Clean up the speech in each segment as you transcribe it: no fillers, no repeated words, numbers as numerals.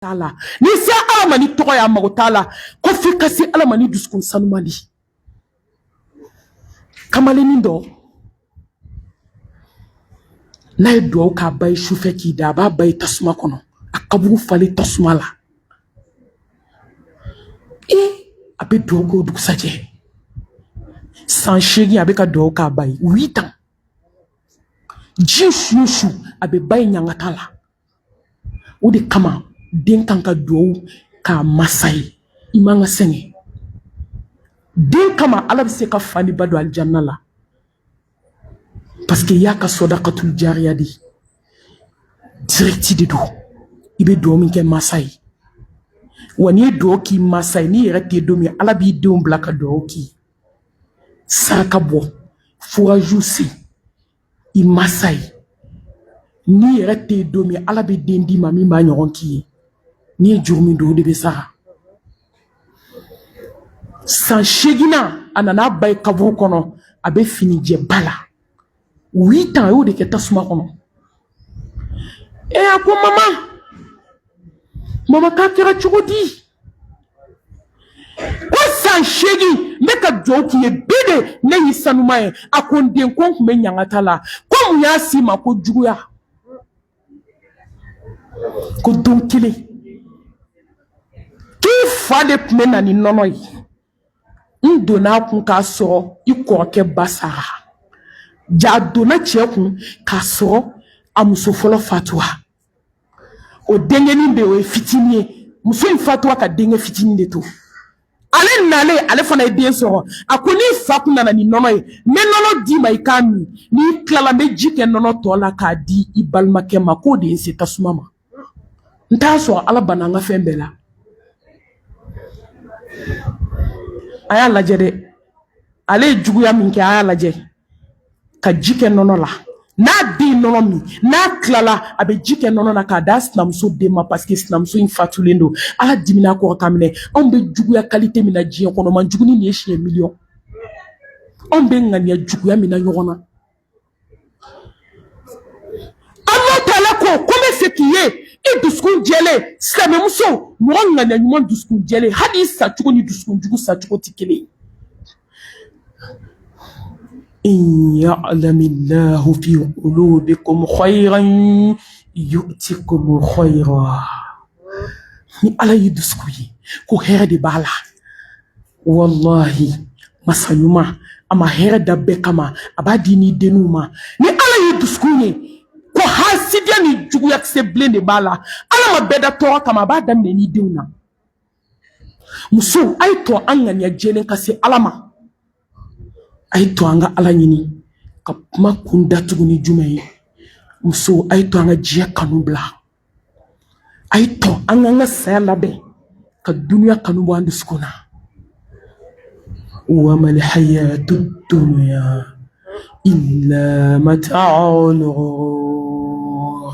T'a la, n'i sera Ala ma ni tɔgɔ ye, a mago t'a la ko f'i ka se Ala ma ni dusukun sanuman di. Kamalennin dɔ n'a ye dugawu k'a ba ye sufɛ k'i da, a b'a ba ye tasuma kɔnɔ, a kaburu falen tasuma la. E a bɛ dugawu k'o dugusajɛ, san 8 a bɛ ka dugawu k'a ba ye, 8 ans. Diɲɛ su o su a bɛ ba ye ɲangata la. O de kama den kan ka dugawu k'a masa ye. I man ka sɛgɛn den kama. Ala bɛ se ka fa ni ba don alijanna la parce que i y'a ka sɔdakatul jariya de ye, direct de don. I bɛ dugawu min kɛ masa ye, wa n'i ye dugawu k'i masa ye, n'i yɛrɛ tɛ don min, Ala b'i denw bila ka dugawu k'i ye. Saraka bɔ, foragew sen i masa ye, n'i yɛrɛ tɛ don min, Ala bɛ den d'i ma min b'a ɲɔgɔn k'i ye. N'i ye juru min don, o de bɛ sara. San 8nan, a nana a ba ye kaburu kɔnɔ, a bɛ finijɛba la. 8 ans, a y'o de kɛ tasuma kɔnɔ. E a ko: "Mama, mama, k'a kɛra cogo di ko san 8 n bɛ ka dugawu k'i ye, bi de ne y'i sanuma ye?" A ko: "N den, ko n tun bɛ ɲangata la." Ko mun y'a s'i ma? Ko juguya. Ko don kelen k'i fa de tun bɛ na ni nɔnɔ ye, n donna a kun k'a sɔrɔ i kɔrɔkɛ ba sara. Ja donna cɛ kun k'a sɔrɔ a muso fɔlɔ fatura, o denkɛnin bɛ yen, o ye fitinin ye. Muso in fatura ka denkɛ fitinin de to. Ale nalen, ale fana ye den sɔrɔ. A ko n'i fa kun nana ni nɔnɔ ye, n bɛ nɔnɔ d'i ma, i k'a min. N'i tilala, n bɛ ji kɛ nɔnɔ tɔ la k'a di i balimakɛ ma. K'o de ye n se tasuma ma. N t'a sɔrɔ Ala banna an ka fɛn bɛɛ la. A y'a lajɛ dɛ, ale ye juguya min kɛ, a y'a lajɛ ka ji kɛ nɔnɔ la. N'a den nɔnɔ min, n'a tilala, a bɛ ji kɛ nɔnɔ la k'a d'a sinamuso den ma parce que sinamuso in fatulen don. Ala dimina kɔrɔ k'a minɛ. Anw bɛ juguya qualité min na diɲɛ kɔnɔ, man jugu ni nin ye siɲɛ miliyɔn. Anw bɛ ŋaniya juguya min na ɲɔgɔn na, Ala taala ko n bɛ fɛ k'i ye i dusukun jɛlen. Silamɛmuso, mɔgɔ ŋaniya ɲuman, dusukun jɛlen, hali i sacogo ni dusukun jugu sacogo tɛ kelen ye. In ya'lamillahu fi qulubikum khayran yu'tikum khayra. Ni Ala y'i dusukun ye ko hɛrɛ de b'a la, wallahi, masa ɲuman, a ma hɛrɛ da bɛɛ kama, a b'a di n'i denninw ma. Ni Ala y'i dusukun ye ko hasidiya ni juguyakisɛ bilen de b'a la, Ala ma bɛɛ da tɔɔrɔ kama, a b'a daminɛ n'i denw na. Musow, a ye to an ŋaniya jɛlen ka se Ala ma. A ye to an ka Ala ɲini. Ka kuma kun datugu ni jumɛn ye? Musow, a ye to an ka diɲɛ kanu bila. A ye to an k'an ka saya labɛn, ka dunuya kanu bɔ an dusukun na. Wa mal hayatu dunya illa mata'ul ghurur.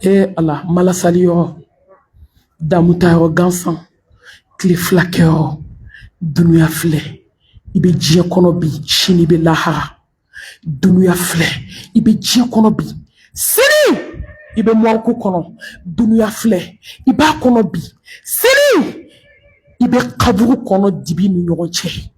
E Ala, malasali yɔrɔ, damuta yɔrɔ gansan, tile 2 kɛyɔrɔ, dunuya filɛ. I bɛ diɲɛ kɔnɔ bi, sini bɛ lahara. Dunuya filɛ, i bɛ diɲɛ kɔnɔ bi, sini i bɛ morgue kɔnɔ. Dunuya filɛ, i b'a kɔnɔ bi, sini i bɛ kaburu kɔnɔ, dibi ni ɲɔgɔn cɛ.